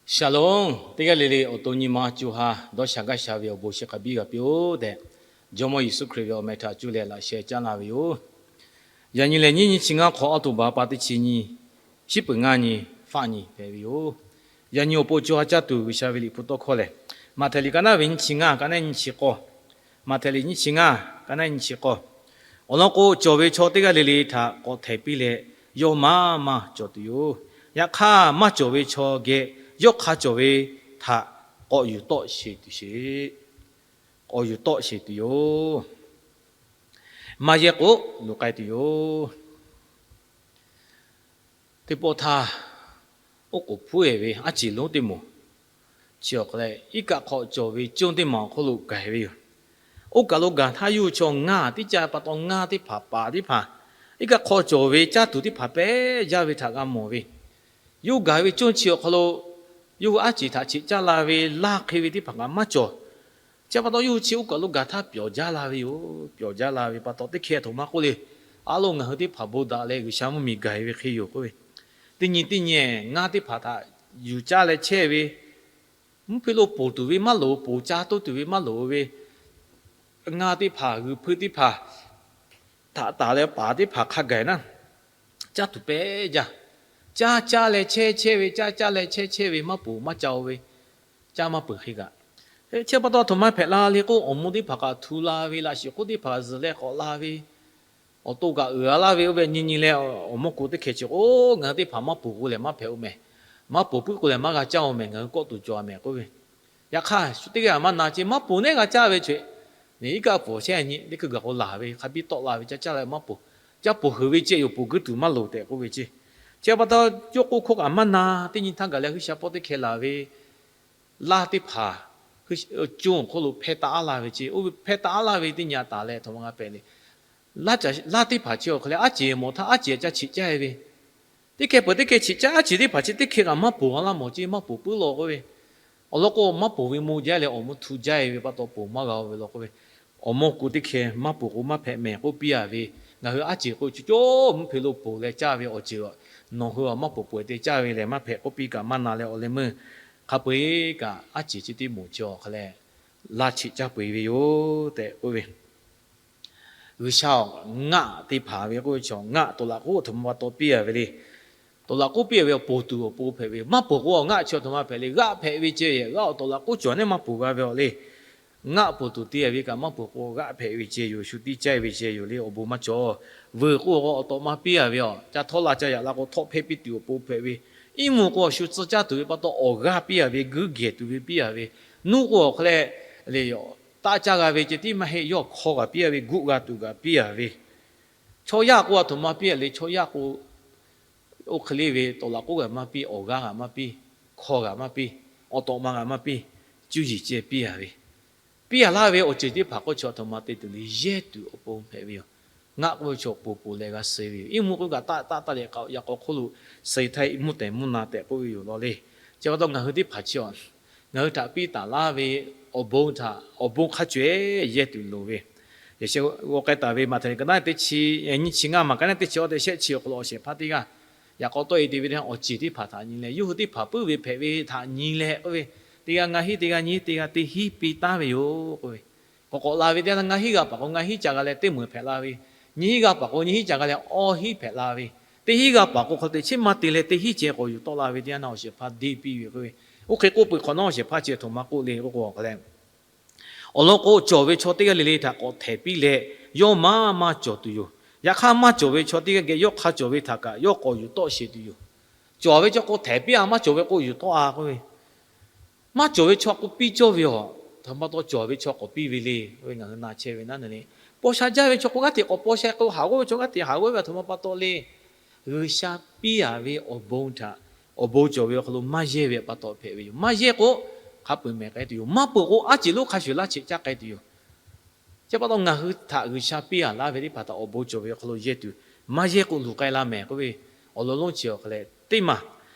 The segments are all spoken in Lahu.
Shalom. Teˇ g'aˇ le le awˬ to nyi ma co ha dawˇ sha gaˇ sha ve awˬ bon chi hk'a biˇ g'a piˇ-oˆ tehꞈ, Jawˇmawˇ Yeˍsuˆ Hkriꞈ ve awˬ meh htaꞈ cuˇ leh laꞈ sheh caˉ laˇ ve yoˬ. Yaꞈ nyi lehˬ, nyiˇ nyi chi ngaˇ hk'awꞈ awˬ to baˬ pa teˇ chi nyi, shiˉ peuˬ ngaˇ nyi, faˆ nyi hpehꞈ ve yoˬ. Yaꞈ nyi awˬ pon co ha caˇ tuˬ G'uiˬsha ve liꞈ hpu tawˇ hkawˇ lehˬ, Maꞈhtehˍ liꞈ ka naˉ ve nyiˇ chi ngaˇ, ka naˉ nyiˇ chi k'awˇ, Maꞈhtehˍ liꞈ nyiˇ chi ngaˇ, ka naˉ nyiˇ chi k'awˇ. Awˬ lawn k'o, cawˬ ve chaw teˇ g'aˇ le le htaꞈ k'awꞈ htehˍ piˇ leh, yawˇ maˇ maˇ cawˬ tuˬ yoˬ. Yaꞈ hk'aˇ, maˇ cawˬ ve chaw geh yawˇ hk'a cawˬ ve htaꞈ k'awꞈ yuˬ tawˆ sheˍ tuˬ sheˍ. K'awꞈ yuˬ tawˆ sheˍ tuˬ yoˬ. Maˇ yehˇ k'o, luˬ k'ai tuˬ yoˬ. Teˇ pawˆ htaˇ, oˉ k'oˍ hpuˉ-ehˍ ve aˉ ceˬ lonˉ teˇ moˍ chi awˬ hk'aw leh, iˉ kaˆ hk'aw cawˬ ve conˇ teˇ maˬ awˬ hk'oˆ lo gaˬ-ehˍ ve yoˬ. Oˇ kaˬ lo gaˬ htaˇ, yawˇ hui chaw ngaˇ tiˉ caˇ pa taw, ngaˇ teˇ hpaˍ paˍ teˇ hpaˍ, iˉ kaˆ hk'aw cawˬ ve caˇ tuˬ teˇ hpaˍ pehˉ jaˇ ve htaꞈ g'a mawˬ ve, yawˇ hui gaˬ ve conˇ chi awˬ hk'aw lo yawˇ hui aˉ ceˬ htaꞈ cheꞈ caˇ la ve, laˇ hk'e ve teˇ hpaˍ kaꞈ maˇ cawˬ. Chi pa taw, yawˇ hui chi oˇ kaˬ lo gaˬ htaˇ pyawˬ jaˇ la ve yoˬ. Pyawˬ jaˇ la ve pa taw, teˇ hkeh aˬ htoꞈ ma k'oˆ le, A loˬ, ngaˬ hui teˇ hpaˍ bon daꞈ leh G'uiˬsha mvuhˇmiˬ gaˬ-e ve hk'e yoˬ k'oˆ ve, teˇ nyi teˇ nyi ngaˇ teˇ hpaˍ htaꞈ yuˬ caˇ leh chehˇ ve, mvuhˇ hpe lo ponˬ tuˬ ve maˇ loˍ, ponˬ ca toˇ tuˬ ve maˇ loˍ ve, ngaˇ teˇ hpaˍ, g'uiˬ hpui teˇ hpaˍ htaꞈ taˍ leh paˍ teˇ hpaˍ hk'a gaˬ naˇ, caˇ tuˬ pehˉ jaˇ. Caˇ caˇ leh chehˇ chehˇ ve, caˇ caˇ leh chehˇ chehˇ ve, maˇ ponˬ maˇ ca-o ve, caˇ maˇ peuˬ hk'e kaꞈ, chi pa taw aˬ htoꞈ ma hpehꞈ la le k'o, awˬ mvuhˇ teˇ hpaˍ kaꞈ htu la ve, laꞈ shiˍ hk'oˆ teˇ hpaˍ zuhˬ leh k'awꞈ la ve, awˬ to kaꞈ uiˍ a laˇ ve, oˇ ve nyi nyi leh, awˬ mawˇ ku teˇ hkeh chi k'o, Ngaˬ hui teˇ hpaˍ maˇ ponˬ k'o lehˬ maˇ hpehꞈ-o mehˍ. Maˇ ponˬ puiˉ k'o lehˬ maˇ g'a caˇ-o mehˍ. Ngaˬ hui kawˆ tuˬ cawˬ-a mehˍ k'oˆ ve, yaꞈ hk'aˇ shu teˇ g'aˇ maˇ na ce, maˇ ponˬ nehˉ g'a caˇ ve ce. Iˉ kaˆ pfuhˍ shehˉ nyi teˇ hkui gaˬ k'o laˬ ve, hk'a biˇ tawˆ la ve, caˇ caˇ leh maˇ ponˬ. Caˇ ponˬ heuˬ ve ceh yoˬ, ponˬ guiˇ tuˬ maˇ loˍ tehꞈ k'oˆ ve ce. Chi pa taw, yawˇ k'oˆ hkawˇ kaꞈ maˇ na. Teˇ nyi htaˇ gaˬ leh g'uiˬsha pawˆ teˇ hkeh laˬ ve, laˇ teˇ hpaˍ conˇ awˬ hk'oˆ lo hpehˇ taˆ aˉ laˇ ve ce. Oˇ ve hpehˇ taˆ aˉ laˇ ve teˇ nyi a taˍ leh aˬ htoꞈ ma g'a hpehꞈ le. Laˇ teˇ hpaˍ chi awˬ hk'aw leh aˉ ceˬ mawˬ htaˇ, aˉ ceˬ ca cheꞈ caˇ-e ve, teˇ hkeh peuˬ teˇ hkeh cheꞈ caˇ, aˉ ceˬ teˇ hpaˍ chi teˇ hkeh kaꞈ maˇ ponˬ a laˇ mawˬ ce, maˇ ponˬ puiˉ law k'oˆ ve. Awˬ lawn k'o, maˇ ponˬ ve mawˬ jaˇ leh awˬ mvuhˇ htu jaˇ-e ve pa taw ponˬ maˇ g'a-o ve law k'oˆ ve, awˬ mawˇ ku teˇ hkeh maˇ ponˬ k'o maˇ hpehꞈ mehˍ k'oˆ piˇ-a ve, ngaˬ hui aˉ ceˬ k'o co co mvuhˇ hpeuꞈ lo ponˬ leh caˇ ve awˬ ceuˬ, nawˬ hui a maˇ ponˬ peuˬ te caˇ ve lehˬ maˇ hpehꞈ k'oˆ piˇ kaꞈ maˇ na leh awˬ leh meuˇ hk'a peu-eˬ kaꞈ aˉ ceˬ chi teˇ moˍ chi awˬ hk'aw leh laˇ cheꞈ caˇ peu-eˬ ve yoˬ tehꞈ k'oˆ ve. G'uiˬsha-oˬ, ngaˆ teˇ hpaˍ ve k'oˆ ve chaw ngaˆ tawˍ laꞈ k'oˉ aˬ htoꞈ ma pa taw piˇ-a ve le. Tawˍ laꞈ k'oˉ piˇ-a ve awˬ ponˬ tuˬ awˬ pon hpehꞈ ve, maˇ ponˬ k'o ngaˆ chi aˬ htoꞈ ma hpehꞈ le. G'aˆ hpehꞈ ve ceh yehˬ, g'aˆ awˬ tawˍ laꞈ k'oˉ cawˬ neˉ maˇ ponˬ g'a ve awˬ le. Ngaˆ ponˬ tuˬ te-a ve kaꞈ maˇ ponˬ k'o g'aˆ hpehꞈ ve ceh yoˬ. Shu tiˇ caˇ ve ceh yoˬ le. Awˬ bon maˇ cawˬ. Veuˬ k'oˆ k'o awˬ tawꞈ ma piˇ-a ve aˬ, ca htawˇ la ca yaꞈ la k'o htawˆ hpehˇ piˇ tuˬ awˬ pon hpehꞈ ve. Iˉ mvuhˇ k'o awˬ shu tcuh caˇ tuˬ ve pa taw awˬ g'aˇ piˇ-a ve, guiˇ gehˬ tuˬ ve piˇ-a ve. Nuˇ k'o awˬ hk'aw leh le, taˆ caˇ g'a ve ceh tiˉ maˇ heˆ, yawˇ hk'aw g'aꞈ piˇ-a ve, guˆ g'a tuˬ g'aꞈ piˇ-a ve. Chaw yaˇ k'o aˬ htoꞈ ma piˇ-a le. Chaw yaˇ k'o, oˇ hk'e le ve tawˍ laꞈ k'oˉ g'aꞈ maˇ piˇ, awˬ g'aˇ g'aꞈ maˇ piˇ, hk'aw g'aꞈ maˇ piˇ, awˬ tawꞈ ma g'aꞈ maˇ piˇ, cuˇ yiˍ ceh piˇ-a ve, piˇ-a laˇ ve awˬ ceuˬ teˇ hpaˍ k'oˆ chaw aˬ htoꞈ ma te tuˬ le, yehˇ tuˬ awˬ pon hpehꞈ ve yoˬ. Ngaˆ k'oˆ ve chaw ponˬ ponˬ leh g'a suh ve yoˬ. Iˉ mvuhˇ k'oˆ kaꞈ taˆ taˆ taˆ leh yaꞈ k'aw hk'oˆ lo suh-e htaˇ mvuhˇ tehˬ mvuhˇ na tehꞈ k'oˆ ve yoˬ law le. Chi pa taw ngaˬ hui teˇ hpaˍ chi aˬ, ngaˬ hui htaꞈ piˇ taˍ laˇ ve awˬ bon htaꞈ awˬ bon hk'a cawehˇ yehˇ tuˬ loˍ ve, yehˬ sheh g'aw k'ai taˍ ve Maꞈhtehˍ liꞈ ka naˉ teˇ chi, nyiˇ chi ngaˇ maˬ ka naˉ teˇ chi awˬ tehꞈ shehˆ chi awˬ hk'aw lo awˬ shehˍ hpaˇ teˇ g'aˇ yaꞈ k'aw tawˆ-e te ve awˬ ceˬ teˇ hpaˍ htaꞈ nyi leh, yawˇ hui teˇ hpaˍ puiˉ ve hpehꞈ ve htaꞈ nyi leh k'oˆ ve, teˇ g'aˇ ngaˇ hinˉ, teˇ g'aˇ nyiˇ hinˉ, teˇ g'aˇ teˇ hinˉ piˇ taˉ ve yoˬ k'oˆ ve. K'awꞈ k'awꞈ la ve teˇ g'aˇ ngaˇ hinˉ g'a paˍ k'o ngaˇ hinˉ ca g'a leh teˇ meunˍ hpehꞈ la ve, nyiˇ hinˉ g'a paˍ k'o nyiˇ hinˉ ca g'a leh awˇ hinˉ hpehꞈ la ve, teˇ hinˉ g'a paˍ k'o hk'aw te cheˉ maˇ te leh teˇ hinˉ ceh k'awꞈ yuˬ tawˆ la ve teˇ g'aˇ na awˬ shehˍ hpaˇ deˇ piˇ ve k'oˆ ve. Oˇ hk'e k'oˆ peuˬ hk'awꞈ nawˉ awˬ shehˍ hpaˇ chi aˬ htoꞈ ma k'oˆ le k'oˆ k'o, awˬ hk'a leh awˬ lawn k'o, cawˬ ve chaw teˇ g'aˇ le le htaꞈ k'awꞈ htehˍ piˇ leh, yawˇ maˇ maˇ cawˬ tuˬ yoˬ. Yaꞈ hk'aˇ, maˇ cawˬ ve chaw teˇ g'aˇ geh yawˇ hk'a cawˬ ve htaꞈ kaꞈ yawˇ k'awꞈ yuˬ tawˆ sheˍ tuˬ yoˬ. Cawˬ ve chaw k'o htehˍ piˇ-a, maˇ cawˬ ve k'o yuˬ tawˆ-a k'oˆ ve. Maˇ cawˬ ve chaw k'o piˇ cawˇ ve aˬ, htaꞈ pa taw cawˬ ve chaw k'awꞈ piˇ ve le k'oˆ ve ngaˬ hui na chehˇ ve naˉ ne le. Paw sha jaˇ ve chaw k'o g'aˇ hteꞈ k'awꞈ paw sha k'o, haˍ g'awˇ ve chaw g'aˇ hteꞈ haˍ g'awˇ ve aˬ htoꞈ ma pa taw le. G'uiˬsha piˇ-a ve awˬ bon htaꞈ, awˬ bon cawˬ ve awˬ hk'aw lo maˇ yehˇ ve pa taw hpehꞈ ve yoˬ. Maˇ yehˇ k'o, hk'a peu-eˬ mehˬ k'ai tuˬ yoˬ. Maˇ peuˬ k'o, aˉ ceˬ lonˉ hk'a shuˍ laˇ cheꞈ caˇ k'ai tuˬ yoˬ. Chi pa taw ngaˬ hui htaꞈ G'uiˬsha piˇ-a laˇ ve teˇ hpaˍ htaꞈ awˬ bon cawˬ ve awˬ hk'aw lo yehˇ tuˬ, maˇ yehˇ k'o luˬ k'ai la mehˬ k'oˆ ve, awˬ lawn lonˉ chi awˬ hk'a leh teˇ maˬ,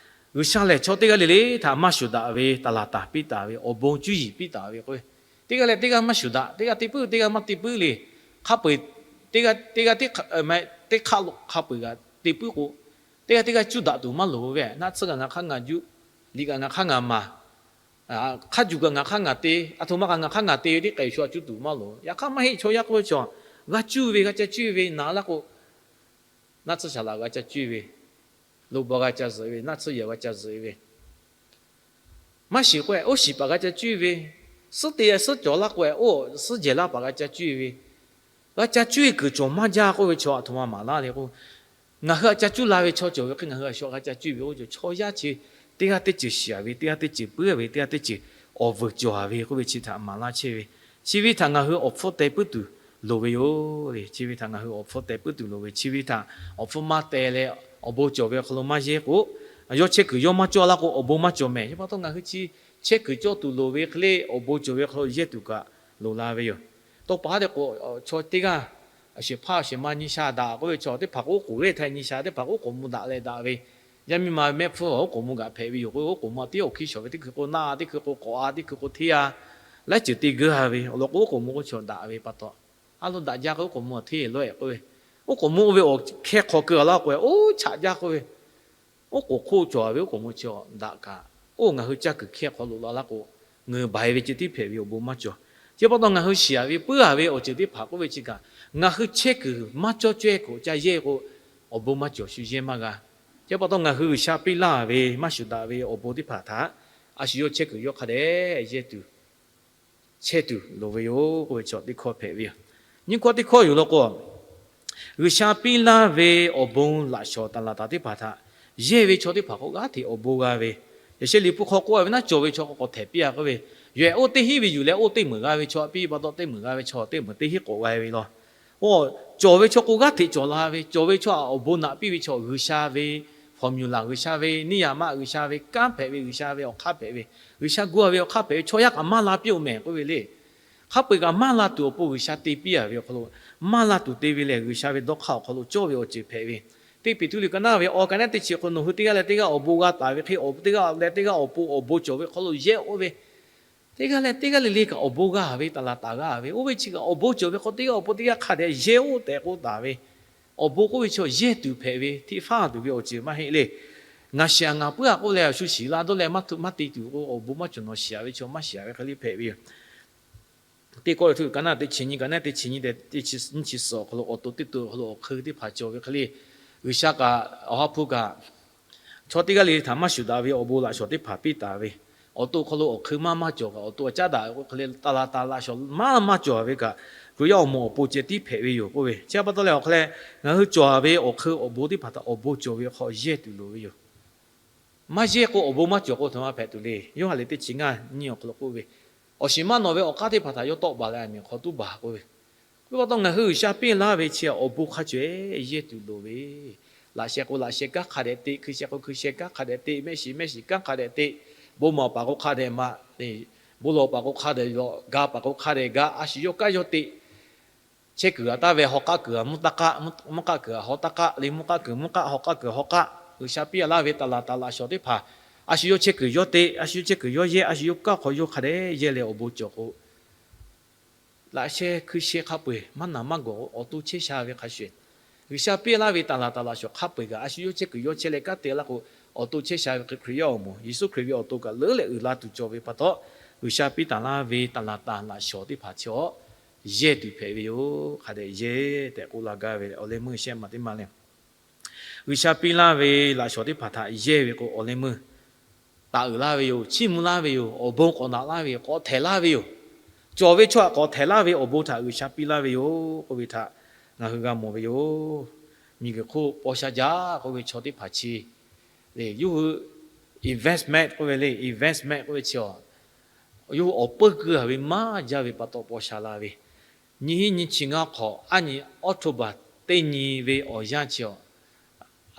G'uiˬsha lehˬ chaw teˇ g'aˇ le le htaꞈ maˇ shuˍ daꞈ ve taˍ laˍ taˍ piˇ taˍ ve, awˬ bon cuˇ yiˍ piˇ taˍ ve k'oˆ ve, teˇ g'aˇ leh teˇ g'aˇ maˇ shuˍ daꞈ, teˇ g'aˇ te puiˉ, teˇ g'aˇ maˇ te puiˉ le. Hk'a peu-eˬ teˇ g'aˇ teˇ g'aˇ teˇ hk'aˆ lo hk'a peu-eˬ g'a te puiˉ k'o, teˇ g'aˇ teˇ g'aˇ cuˇ daꞈ tuˬ maˇ loˍ ve, naˆ tsuhˇ kaꞈ ngaˬ hk'aˇ ngaˬ juˆ Liꞈ kaꞈ ngaˬ hk'aˇ ngaˬ maˍ, hk'a juˬ kaꞈ ngaˬ hk'aˇ ngaˬ te, aˬ htoꞈ ma kaꞈ ngaˬ hk'aˇ ngaˬ te ve teˇ k'ai shuˍ a cuˇ tuˬ maˇ loˍ. Yaꞈ hk'aˇ maˇ heˆ, chaw yaˇ k'oˆ ve chaw, g'a cuˇ ve, g'a ca cuˇ ve naˍ laˇ k'o, naˆ tsuhˇ shaˍ laꞈ g'a ca cuˇ ve, loꞈ baw g'a ca zuhꞈ ve, naˆ tsuhˇ yehˬ g'a ca zuhꞈ ve, maˇ shiˍ k'o, oˇ shiˍ paˍ g'a ca cuˇ ve, suhˉ te suhˉ cawˬ laˇ k'o, oˇ suhˉ jehˬ laˇ paˍ g'a ca cuˇ ve, g'a ca cuˇ ve kuiˬ cawˬ maˇ jaˇ k'oˆ ve chaw aˬ htoꞈ ma maˍ laˇ le k'o, ngaˬ hui a ca cuˇ la ve chaw cawˬ ve hk'e ngaˬ hui a shu g'a ca cuˇ ve k'o, chaw yaˇ chi teˇ g'aˇ teˇ ceuˬ shiˍ ve, teˇ g'aˇ teˇ ceuˬ puiˉ ve, teˇ g'aˇ teˇ ceuˬ awˬ vuiˬ cawˬ ve k'oˆ ve chi htaꞈ maˍ laˇ chehˇ ve, chi ve htaꞈ ngaˬ hui awˬ hpfuhˇ teh puiˉ tuˬ loˍ ve yoˬ le. Chi ve htaꞈ ngaˬ hui awˬ hpfuhˇ teh puiˉ tuˬ loˍ ve, chi ve htaꞈ awˬ hpfuhˇ maˇ teh leh awˬ bon cawˬ ve awˬ hk'aw lo maˇ yehˇ k'o, yawˇ chehˇ kuiˬ yawˇ maˇ cawˇ laˇ k'o awˬ bon maˇ cawˬ mehˍ. Chi pa taw ngaˬ hui chi chehˇ kuiˬ cawˇ tuˬ loˍ ve hk'e le, awˬ bon cawˬ ve hk'aw lo yehˇ tuˬ kaꞈ loˍ la ve yoˬ. Tawˇ pa haˉ te k'o, chaw teˇ g'aˇ, a shehˍ hpaˇ a shehˍ ma nyi sha daꞈ k'oˆ ve chaw teˇ hpaˍ k'o, oˉ k'oˍ g'eˇ htaˇ nyi sha, teˇ hpaˍ k'o oˉ k'oˍ mvuh daꞈ leh daꞈ ve, yaˇ miˇ ma mehˆ hpfuhˇ oˉ k'oˍ mvuh gaꞈ hpehꞈ ve yoˬ k'o, oˉ k'oˍ mvuh teˇ awˬ hkiˇ shawˍ ve, teˇ hkui k'o naˆ, teˇ hkui k'o k'awꞈ a, teˇ hkui k'o hteˇ a, laiˉ ceuˬ te geuˇ a ve awˬ lawn k'o, oˉ k'oˍ mvuh k'o chaw daꞈ ve pa taw, a lo daꞈ jaˇ k'o oˉ k'oˍ mvuh hteˇ lawehꞈ k'oˆ ve, oˉ k'oˍ mvuh ve awˬ hkehˇ hk'aw keu a laˇ k'o, oˇ chaꞈ jaˇ k'oˆ ve, oˉ k'oˍ hk'oˆ cawˬ ve oˉ k'oˍ mvuh chi daꞈ kaꞈ, oˇ ngaˬ hui caˇ kuiˬ hkehˇ hk'aw lo la laˇ k'o, ngeuˍ baiˬ ve ceh tiˉ hpehꞈ ve yoˬ, awˬ bon maˇ cawˬ. Chi pa taw ngaˬ hui shiˍ a ve puiˉ a ve awˬ ceuˬ teˇ hpaˍ k'oˆ ve chi kaꞈ, ngaˬ hui chehˇ kuiˬ maˇ cawˇ cawehˇ k'o ca yehˇ k'o, awˬ bon maˇ cawˬ, shu yehˇ maˇ g'a. Chi pa taw ngaˬ hui G'uiˬsha piˇ laˇ ve maˇ shuˍ daꞈ ve awˬ bon teˇ hpaˍ htaꞈ a shu yawˇ chehˇ kuiˬ yawˇ hk'a dehꞈ yehˇ tuˬ chehˇ tuˬ loˍ ve yoˬ k'oˆ ve chaw teˇ hkawˇ hpehꞈ ve yoˬ. Nyiˇ hkawˇ teˇ hkawˇ yoˬ law k'o, G'uiˬsha piˇ laˇ ve awˬ bon laꞈ shawˍ taˍ laˍ taˍ teˇ hpaˍ htaꞈ yehˇ ve chaw teˇ hpaˍ k'o g'aˇ hteꞈ awˬ bon g'a ve, yaꞈ sheh Liꞈ hpu hk'aw k'oˆ a ve naˉ, cawˬ ve chaw k'o k'awꞈ htehꞈ piˇ a k'oˆ ve, yawehˬ oˇ teˇ hinˉ ve yuˬ leh oˇ teˇ meunˍ g'a ve chaw a piˇ pa taw, teˇ meunˍ g'a ve chaw teˇ meunˍ teˇ hinˉ k'awꞈ g'a ve law. Oˇ, cawˬ ve chaw k'o g'aˇ hteꞈ cawˬ la ve, cawˬ ve chaw a awˬ bon naꞈ piˇ ve chaw, G'uiˬsha ve formula, G'uiˬsha ve niˇ yaꞈ maˆ, G'uiˬsha ve kanˉ hpehꞈ ve, G'uiˬsha ve awˬ hk'aˇ hpehꞈ ve, G'uiˬsha gu a ve awˬ hk'aˇ hpehꞈ ve chaw yaˇ kaꞈ maˇ la piˇ-oˬ mehˍ k'oˆ ve le. Hk'a peu-eˬ kaꞈ maˇ la tuˬ awˬ pon G'uiˬsha te piˇ a ve awˬ hk'aw lo, maˇ la tuˬ te ve lehˬ G'uiˬsha ve dawˇ hk'aˇ awˬ hk'aw lo cawˇ ve awˬ ceuˬ hpehꞈ ve. Teˇ Peˍtruˆ liꞈ ka naˉ ve awˬ ka naˉ teˇ chi hk'aw lo, nawˬ hui teˇ g'aˇ leh teˇ g'aˇ awˬ bon g'a taˍ ve hk'e, teˇ g'aˇ leh teˇ g'aˇ awˬ pon awˬ bon cawˬ ve hk'aw lo yehˇ oˇ ve, teˇ g'aˇ leh teˇ g'aˇ le le kaꞈ awˬ bon g'a ve taˍ laˍ taˍ g'a ve, oˇ ve chi kaꞈ awˬ bon cawˬ ve hk'aw teˇ g'aˇ awˬ pon teˇ g'aˇ hk'a dehꞈ yehˇ oˇ tehꞈ k'oˆ taˍ ve. Awˬ bon k'oˆ ve chaw yehˇ tuˬ hpehꞈ ve, hteˇ faˉ tuˬ ve awˬ ceuˬ maˇ heˆ le. Ngaˬ shiˍ a ngaˬ puiˉ a k'oˆ leh a shu shiˍ la dawˇ leh maˇ htuꞈ maˇ te tuˬ k'o, awˬ bon maˇ cawˬ, nawˬ shiˍ a ve chaw maˇ shiˍ a ve hk'e le hpehꞈ ve yoˬ. Teˇ Kawˇrenˍhtuˆ ka naˉ teˇ chi nyiˇ, ka naˉ teˇ chi nyiˇ, teˇ chi nyiˇ chi suhˍ awˬ hk'aw lo awˬ to teˇ to awˬ hk'aw lo awˬ hk'eun teˇ hpaˍ cawˬ ve hk'e le, G'uiˬsha kaꞈ Awˬ ha hpu kaꞈ chaw teˇ g'aˇ le le htaꞈ maˇ shuˍ daꞈ ve awˬ bon laꞈ shawˍ teˇ hpaˍ piˇ taˍ ve, awˬ to hk'aw lo awˬ hk'eun maˇ maˇ cawˬ kaꞈ, awˬ to a caˉ daꞈ ve k'o hk'e le, taˍ laˍ taˍ laꞈ shawˍ maˇ maˇ cawˬ ve kaꞈ, Hkriꞈ yaˇ awˬ moˍ awˬ pon ceh tiˉ hpehꞈ ve yoˬ k'oˆ ve. Chi pa taw leh awˬ hk'aw leh ngaˬ hui cawˬ ve awˬ hk'eun awˬ bon teˇ hpaˍ htaꞈ awˬ bon cawˬ ve hk'aw yehˇ tuˬ loˍ ve yoˬ. Maˇ yehˇ k'o awˬ bon maˇ cawˬ k'o, aˬ htoꞈ ma hpehꞈ tuˬ le. Yoˇhanˬ liꞈ teˇ chi ngaˇ nyiˇ awˬ hk'aw lo k'oˆ ve, awˬ shiˍ maˇ nawˬ ve awˬ k'aˉ teˇ hpaˍ htaꞈ yawˇ tawˆ baˬ leh a miˍ hk'aw tuˉ baˬ k'oˆ ve. Chi pa taw ngaˬ hui G'uiˬsha piˇ laˇ ve chi awˬ bon hk'a caweh yehˇ tuˬ loˍ ve, laꞈ sheh k'o laꞈ sheh kanˉ hk'a dehꞈ te, hkui sheh k'o hkui sheh kanˉ hk'a dehꞈ te, mehˆ shiˍ mehˆ shiˍ kanˉ hk'a dehꞈ te, bon maˍ paˍ k'o hk'a dehꞈ maˍ, bon lawˬ paˍ k'o hk'a dehꞈ lawˬ, ga paˍ k'o hk'a dehꞈ ga, a shu yawˇ kanˉ yawˇ te. Chehˇ kuiˬ g'a taˍ ve hawˉ k'aˆ kuiˬ g'a mvuhˇ taˇ k'aˆ, mvuhˇ k'aˆ kuiˬ g'a hawˉ taˇ k'aˆ le, mvuhˇ k'aˆ kuiˬ mvuhˇ k'aˆ, hawˉ k'aˆ kuiˬ hawˉ k'aˆ, G'uiˬsha piˇ laˇ ve taˍ laˍ taˍ laꞈ shawˍ teˇ hpaˍ a shu yawˇ chehˇ kuiˬ yawˇ te, a shu yawˇ chehˇ kuiˬ yawˇ yehˇ, a shu yawˇ kanˉ hk'aw yawˇ hk'a dehꞈ yehˇ leh awˬ bon cawˬ k'o, laꞈ sheh hkui sheh hk'a peu-eˬ maˇ naˍ maˇ gawˬ k'o awˬ to chehˇ sha ve hk'a shuˍ, G'uiˬsha piˇ laˇ ve taˍ laˍ taˍ laꞈ shawˍ hk'a peu-eˬ kaꞈ a shu yawˇ chehˇ kuiˬ yawˇ chehˇ leh kanˉ te laˇ k'o, awˬ to chehˇ sha ve hk'e Hkriꞈ yaˇ awˬ moˍ, Yeˍsuˆ Hkriꞈ ve awˬ to kaꞈ leuˉ leh uiˍ la tuˬ cawˬ ve pa taw, G'uiˬsha piˇ taˍ laˇ ve taˍ laˍ taˍ laꞈ shawˍ teˇ hpaˍ chi awˬ yehˇ tuˬ hpehꞈ ve yoˬ. Hk'a dehꞈ yehˇ tehꞈ k'oˆ la gaˇ ve awˬ leh meuˇ shehˆ maˬ teˇ maˬ leh, G'uiˬsha piˇ laˇ ve laꞈ shawˍ teˇ hpaˍ htaꞈ yehˇ ve k'o, awˬ leh meuˇ taˍ uiˍ laˇ ve yoˬ. Chiˇ mvuh laˇ ve yoˬ. Awˬ bon k'awꞈ naꞈ laˇ ve yoˬ. K'awꞈ htehˍ laˇ ve yoˬ. Cawˬ ve chaw htaꞈ k'awꞈ htehˍ laˇ ve awˬ bon htaꞈ G'uiˬsha piˇ laˇ ve yoˬ k'oˆ ve htaꞈ ngaˬ hui g'a mawˬ ve yoˬ. Miˬguiˬ hk'oˆ paw sha jaˇ k'oˆ ve chaw teˇ hpaˍ chi le, yawˇ hui investment k'oˆ ve le, investment k'oˆ ve chi a, yawˇ hui awˬ peuˇ keu a ve maˇ jaˇ ve pa taw paw sha la ve, nyiˇ hinˉ nyiˇ chi ngaˇ hk'awꞈ aˉ nyi October teˇ nyi ve awˬ yanˇ chi a,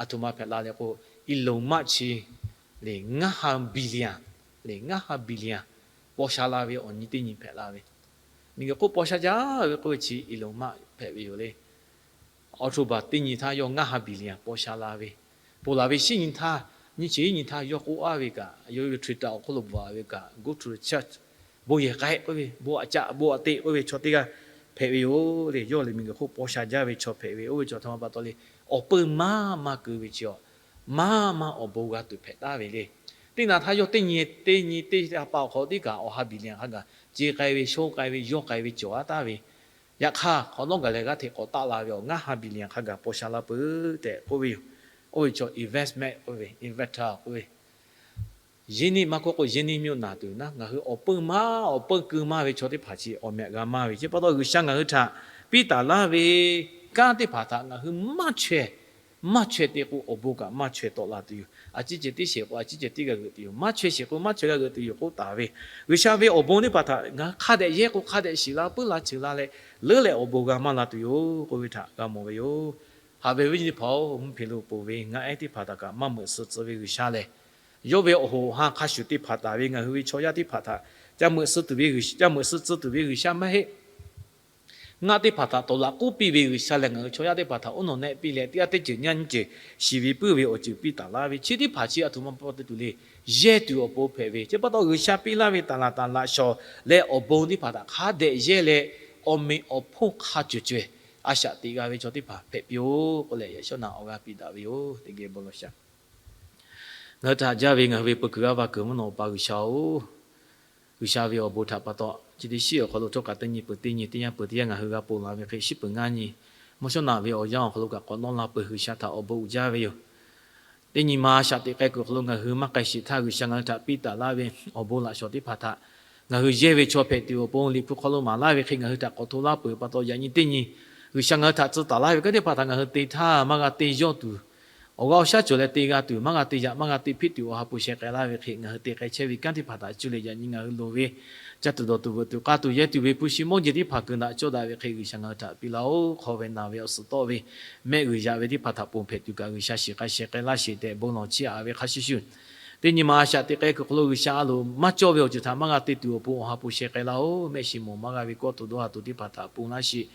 aˬ htoꞈ ma hpehꞈ la leh k'o, Elon Musk chi le ngaˇ ha billion, le ngaˇ ha billion paw sha la ve awˬ nyi teˇ nyi hpehꞈ la ve. Miˬguiˬ hk'oˆ paw sha jaˇ ve k'oˆ ve chi Elon Musk hpehꞈ ve yoˬ le. October teˇ nyi htaˇ yawˇ ngaˇ ha billion paw sha la ve, ponˬ laˬ ve shinˉ nyi htaˇ, nyiˇ chi hiˉ nyi htaˇ yawˇ k'oˆ aˉ ve kaꞈ, yawˇ ve Twitter awˬ hk'oˆ lo bvuhꞈ ve kaꞈ, go to the church, bon yehˬ k'ai k'oˆ ve, bon aꞈ caꞈ bon aꞈ te k'oˆ ve chaw teˇ g'aˇ hpehꞈ ve yoˬ le. Yawˇ lehˬ miˬguiˬ hk'oˆ paw sha jaˇ ve chaw hpehꞈ ve, oˇ ve chaw aˬ htoꞈ ma pa taw le, awˬ peuˇ maˇ maˇ keu ve chi a, maˇ maˇ awˬ bon g'a tuˬ hpehꞈ taˍ ve le. Teˇ na htaˇ yawˇ teˇ nyi teˇ nyi teˇ ha pa awˬ hk'aw lo teˇ kaꞈ awˬ ha billion hk'a gaˬ ce k'ai ve, shonˇ k'ai ve, yawˇ k'ai ve cawˬ a taˍ ve. Yaꞈ hk'aˇ, hk'awꞈ nawˉ gaˬ leh g'aˇ hteꞈ k'awꞈ taˆ la ve awˬ ngaˇ ha billion hk'a gaˬ paw sha la peuˬ tehꞈ k'oˆ ve yoˬ. Oˇ ve chaw investment k'oˆ ve, investor k'oˆ ve, yehˇ neˇ maˇ k'oˆ k'o, yehˇ neˇ mvuhˇ naˍ tuˬ naˉ, ngaˬ hui awˬ peuˇ maˇ awˬ peuˇ keu maˇ ve chaw teˇ hpaˍ chi awˬ meh g'a maˇ ve. Chi pa taw G'uiˬsha ngaˬ hui htaꞈ piˇ taˍ laˇ ve kanˉ teˇ hpaˍ htaꞈ ngaˬ hui maˇ chaweh, maˇ chaweh te k'o, awˬ bon kaꞈ maˇ chaweh tawˆ la tuˬ yoˬ. A ciˉ ceh tiˉ sheˍ k'o, a ciˉ ceh tiˉ g'a g'euꞈ tuˬ yoˬ. Maˇ chaweh sheˍ k'o, maˇ chaweh g'a g'euꞈ tuˬ yoˬ k'oˆ taˍ ve. G'uiˬsha ve awˬ bon teˇ hpaˍ htaꞈ ngaˬ hui hk'a dehꞈ yehˇ k'o, hk'a dehꞈ shiˍ la puiˉ la cheuˬ la leh, leuˉ leh awˬ bon g'a maˇ la tuˬ yoˬ k'oˆ ve htaꞈ g'a mawˬ ve yoˬ. Haꞈ ve awˬ viˉ awˬ nyi teˇ hpaˍ-oˬ, mvuhˇ hpeꞈ lo ponˬ ve ngaˆ ehˉ teˇ hpaˍ htaꞈ kaꞈ maˇ meuꞈ suh tcuh ve G'uiˬsha lehˬ, yawˇ ve awˬ hoꞈ awˬ han hk'a shuˍ te hpanˍ taˍ ve ngaˬ hui ve chaw yaˇ teˇ hpaˍ htaꞈ ca meuꞈ suh tuˬ ve, ca meuꞈ suh tcuh tuˬ ve G'uiˬsha maˇ heˆ. Ngaˆ teˇ hpaˍ htaꞈ tawˍ laꞈ k'oˉ piˇ ve G'uiˬsha lehˬ, ngaˬ hui chaw yaˇ teˇ hpaˍ htaꞈ oˉ nawˬ nehˆ piˇ leh, teˇ g'aˇ teˇ ceuˬ nyaˇ nyiˇ ceuˬ shiˍ ve puiˉ ve awˬ ceuˬ piˇ taˍ laˇ ve, chi teˇ hpaˍ chi a htoꞈ ma pa taw te tuˬ le. Yehˇ tuˬ awˬ pon hpehꞈ ve, chi pa taw G'uiˬsha piˇ laˇ ve taˍ laˍ taˍ laꞈ shawˍ leh awˬ bon teˇ hpaˍ htaꞈ hk'a dehꞈ yehˇ leh, awˬ meꞈ awˬ hponˇ hk'a cawˬ caweh a shaꞈ teꞈ g'a ve chaw teˇ hpaˍ hpehꞈ piˇ-oˆ k'oˆ leh, yaꞈ shawˉ naꞈ awˬ g'aˇ piˇ daꞈ ve yoˬ. Teˇ geh bon lawˬ shaˍ. Ngaˬ hui htaꞈ jaˇ ve ngaˬ hui ve peu kuiˬ g'aˇ va kuiˬ mvuhˇ naw pa G'uiˬsha-oˬ, G'uiˬsha ve awˬ bon htaꞈ pa taw chi teˇ shiˉ awˬ hk'aw lo htawˇ kaꞈ teˇ nyi peuˬ teˇ nyi, teˇ yanˇ peuˬ teˇ yanˇ ngaˬ hui g'a ponˬ laˬ ve hk'e, shiˉ peuˬ ngaˇ nyi mvuhˇ shawˉ naꞈ ve awˬ yanˇ awˬ hk'aw lo kaꞈ k'awꞈ nawˇ la peuˬ G'uiˬsha htaꞈ awˬ bon uiˍ jaˇ ve yoˬ. Teˇ nyi ma a shaꞈ teꞈ k'ai kuiˬ awˬ hk'aw lo ngaˬ hui maˇ k'ai sheˍ htaˇ, G'uiˬsha ngaˬ hui htaꞈ piˇ taˍ laˇ ve awˬ bon laꞈ shawˍ teˇ hpaˍ htaꞈ ngaˬ hui yehˇ ve chaw hpehꞈ tuˬ awˬ pon Liꞈ hpu hk'aw lo maˍ laˇ ve hk'e ngaˬ hui htaꞈ k'awꞈ hto laˇ peuˬ pa taw, yaꞈ nyi teˇ nyi G'uiˬsha ngaˬ hui htaꞈ tcuh taˍ laˇ ve kanˉ teˇ hpaˍ htaꞈ ngaˬ hui te htaˇ maˇ g'a te yawˇ tuˬ, awˬ g'aˇ awˬ shaˉ cawˬ leh te g'a tuˬ, maˇ g'a te yaꞈ maˇ g'a te hpiˆ tuˬ awˬ ha hpu sheh k'ai laˇ ve hk'e, ngaˬ hui te k'ai chehˇ ve kanˉ teˇ hpaˍ htaꞈ cuˇ leh yaꞈ nyi ngaˬ hui loˍ ve ca tuˬ dawˬ tuˬ veuꞈ tuˬ k'aˇ tuˬ yehˇ tuˬ ve hpu shi mawˇ jeˬ teˇ hpaˍ keu daꞈ cawˇ daꞈ ve hk'e, G'uiˬsha ngaˬ hui htaꞈ piˇ laˇ-oˆ. Hk'aw ve naˬ ve awˬ suhˍ tawˆ ve mehˆ g'uiˬ yaꞈ ve teˇ hpaˍ htaꞈ ponˬ hpehꞈ tuˬ kaꞈ, G'uiˬsha shiˍ k'ai sheh k'ai laˇ sheˍ tehꞈ bon lawˬ chiˇ aꞈ ve hk'a shuˍ shuˍ, teˇ nyi ma a shaꞈ teꞈ k'ai kuiˬ awˬ hk'aw lo G'uiˬsha a loˍ maˇ cawˇ ve awˬ ceuˬ htaꞈ maˇ g'a te tuˬ awˬ pon awˬ ha hpu sheh k'ai laˇ-oˆ. Mehˆ shiˍ mawˬ maˇ g'a ve kawˆ tuˬ dawˇ ha tuˬ teˇ hpaˍ htaꞈ ponˬ laˇ sheˍ.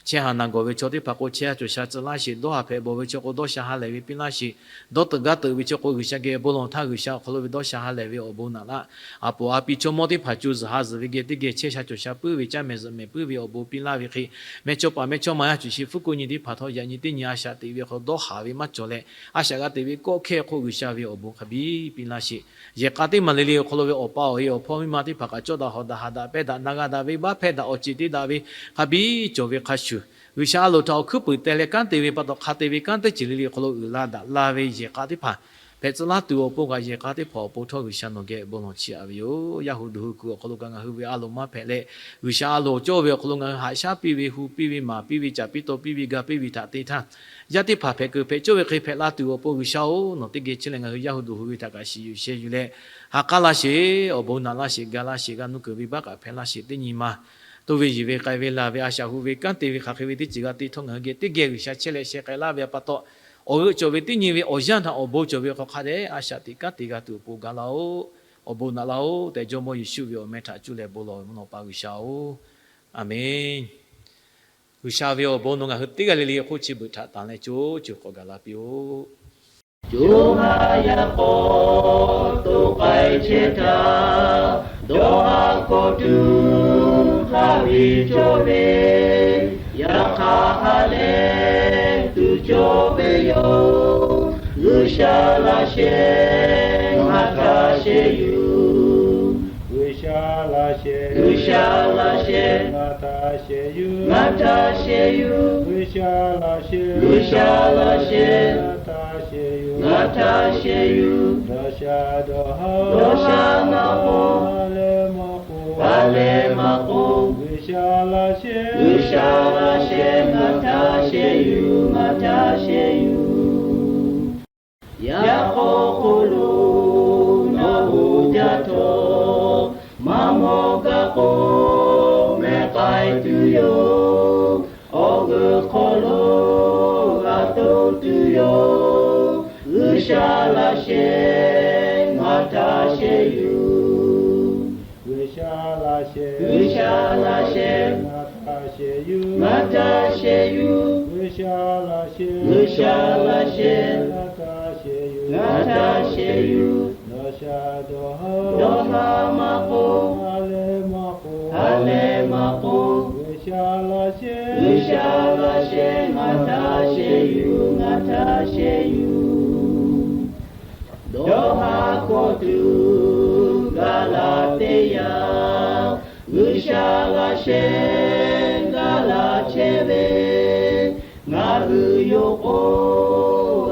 Chehˇ haˍ naˬ gawˬ ve chaw teˇ hpaˍ k'o, chehˇ haˍ cawˬ sha tcuh laˇ sheˍ. Dawˇ ha hpehꞈ bawˬ ve chaw k'o, dawˇ sha ha lehˬ ve piˇ laˇ sheˍ. Dawˇ teuꞈ gaˇ teuꞈ ve chaw k'o, G'uiˬsha geh bon lawˬ htaˇ, G'uiˬsha awˬ hk'aw lo ve dawˇ sha ha lehˬ ve awˬ bon naꞈ laˇ. A poˍ a pi chaw mawˇ teˇ hpaˍ co zuhˬ ha zuhˬ ve geh teˇ geh chehˇ sha cawˬ sha puiˉ ve, caˇ mehˍ zuhꞈ mehˍ puiˉ ve awˬ bon piˇ laˇ ve hk'e, mehˇ chawˇ paˍ mehˇ chawˇ ma yaˇ cuˬ shi fuˉ ko nyi teˇ hpaˍ htawˇ, yaꞈ nyi teˇ nyi a shaꞈ teꞈ ve awˬ hk'aw lo dawˇ haˍ ve maˇ cawˬ leh, a shaꞈ g'a teꞈ ve kawˆ hkehˇ hk'oˆ G'uiˬsha ve awˬ bon hk'a biˇ piˇ laˇ sheˍ. Yehˬ k'a teˇ maˬ le le awˬ hk'aw lo ve awˬ pa awˬ e awˬ hpawˇ miˇ ma teˇ hpaˍ kaꞈ cawˇ daꞈ hawˍ daꞈ haˍ daꞈ pehnˇ daꞈ na g'a daꞈ ve baˆ hpehˇ daꞈ awˬ ceˬ te daꞈ ve hk'a biˇ cawˬ ve hk'a shuˍ, G'uiˬsha a loˍ htaꞈ awˬ hkuiˉ puiˍ teh leh kanˉ te ve pa taw, hk'a te ve kanˉ teˇ ceuˬ le le awˬ hk'aw lo uiˍ la daꞈ la ve yehˬ k'a teˇ hpaˍ hpehꞈ tcuh laˇ tuˬ awˬ pon kaꞈ, yehˬ k'a teˇ hpaˍ awˬ pon htawˇ G'uiˬsha nawˬ geh bon lawˬ chiˇ aꞈ ve yoˬ. Yaˇ hu duˬ hu kuiˬ awˬ hk'aw lo kaꞈ ngaˬ hui ve a loˍ maˇ hpehꞈ leh, G'uiˬsha a loˍ cawˇ ve awˬ hk'aw lo ngaˬ hui haꞈ shaˉ piˇ ve, hu piˇ ve, maˍ piˇ ve, caˍ piˇ taw piˇ ve, ga piˇ ve htaꞈ te htaˇ, yaˇ teˇ hpaˍ hpehꞈ keu hpehꞈ cawˇ ve hk'e hpehꞈ la tuˬ awˬ pon G'uiˬsha-oˬ, nawˬ teˇ geh chehˇ leh ngaˬ hui yaˇ hu duˬ hu ve htaꞈ kaꞈ shiˍ yuˬ sheh yuˬ leh, ha k'aˉ laˇ sheˍ, awˬ bon naꞈ laˇ sheˍ, ga laˇ sheˍ, g'a nuˇ kuiˬ ve baˆ kaꞈ hpehꞈ laˇ sheˍ. Teˇ nyi ma to ve yiˬ ve k'ai ve laˬ ve a shaꞈ hu ve kanˉ te ve hk'aˬ hk'e ve teˇ ceuˬ g'a te htawˇ, ngaˬ hui geh teˇ geh G'uiˬsha chehˇ leh sheh k'ai laˇ ve pa taw, awˬ g'euˆ cawˬ ve teˇ nyi ve awˬ yanˇ htaꞈ awˬ bon cawˬ ve hk'aw hk'a dehꞈ a shaꞈ teꞈ kanˉ te g'a tuˬ awˬ pon ga laˇ-oˆ. Awˬ bon naꞈ laˇ-oˆ tehꞈ, Jawˇmawˇ Yeˍsuˆ ve awˬ meh htaꞈ cuˇ leh bon lawˬ ve mvuhˇ naw pa G'uiˬsha-oˬ, Aˍmenˇ. G'uiˬsha ve awˬ bon nawˬ ngaˬ hui teˇ g'aˇ le le hk'oˆ chi beuꞈ htaꞈ tanˬ leh co co k'awꞈ gaˬ la piˇ-oˆ. Co ha yaꞈ k'aw to k'ai chehˇ htaˇ, dawˇ haˍ kawˆ tuˬ hk'a biˇ cawˬ ve, yaꞈ hk'aˇ ha lehˬ tuˬ cawˬ ve yoˬ. G'uiˬsha laꞈ sheh ngaˬ htaꞈ sheh yuˬ. G'uiˬsha laꞈ sheh, G'uiˬsha laꞈ sheh ngaˬ htaꞈ sheh yuˬ, ngaˬ htaꞈ sheh yuˬ. G'uiˬsha laꞈ sheh, G'uiˬsha laꞈ sheh ngaˬ htaꞈ sheh yuˬ, ngaˬ htaꞈ sheh yuˬ. Dawˇ sha dawˇ ha, dawˇ sha maˇ k'oˆ, ha lehˬ maˇ k'oˆ, ha lehˬ maˇ k'oˆ. G'uiˬsha laꞈ sheh, G'uiˬsha laꞈ sheh ngaˬ htaꞈ sheh yuˬ, ngaˬ htaꞈ sheh yuˬ. Yaꞈ k'aw hk'oˆ lo nawˬ hui jaˇ htawˇ, maˇ mawˬ kaꞈ k'o mehˆ k'ai tuˬ yoˬ. Awˬ g'euˆ hk'aw lo g'a toꞈ tuˬ yoˬ. G'uiˬsha laꞈ sheh ngaˬ htaꞈ sheh yuˬ. G'uiˬsha laꞈ sheh, G'uiˬsha laꞈ sheh ngaˬ htaꞈ sheh yuˬ, ngaˬ htaꞈ sheh yuˬ. G'uiˬsha laꞈ sheh, G'uiˬsha laꞈ sheh ngaˬ htaꞈ sheh yuˬ, ngaˬ htaꞈ sheh yuˬ. Dawˇ sha dawˇ ha, dawˇ ha maˇ k'oˆ, ha lehˬ maˇ k'oˆ, ha lehˬ maˇ k'oˆ. G'uiˬsha laꞈ sheh, G'uiˬsha laꞈ sheh ngaˬ htaꞈ sheh yuˬ, ngaˬ htaꞈ sheh yuˬ. Dawˇ ha kawˆ yuˬ gaˬ la teˇ yanˇ, G'uiˬsha laꞈ sheh gaˬ la chehˇ ve, ngaˬ hui yawˇ k'o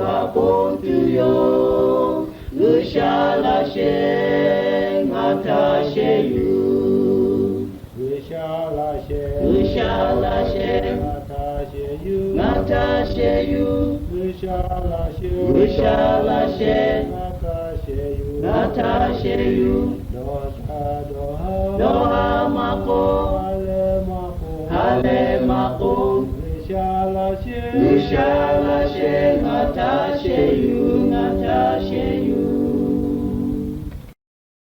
g'a ponˬ tuˬ yoˬ. G'uiˬsha laꞈ sheh ngaˬ htaꞈ sheh yuˬ. G'uiˬsha laꞈ sheh, G'uiˬsha laꞈ sheh ngaˬ htaꞈ sheh yuˬ, ngaˬ htaꞈ sheh yuˬ. G'uiˬsha laꞈ sheh, G'uiˬsha laꞈ sheh ngaˬ htaꞈ sheh yuˬ, ngaˬ htaꞈ sheh yuˬ. Dawˇ sha dawˇ ha, dawˇ ha maˇ k'oˆ, ha leh maˇ k'oˆ, ha leh maˇ k'oˆ. G'uiˬsha laꞈ sheh, G'uiˬsha laꞈ sheh ngaˬ htaꞈ sheh yuˬ.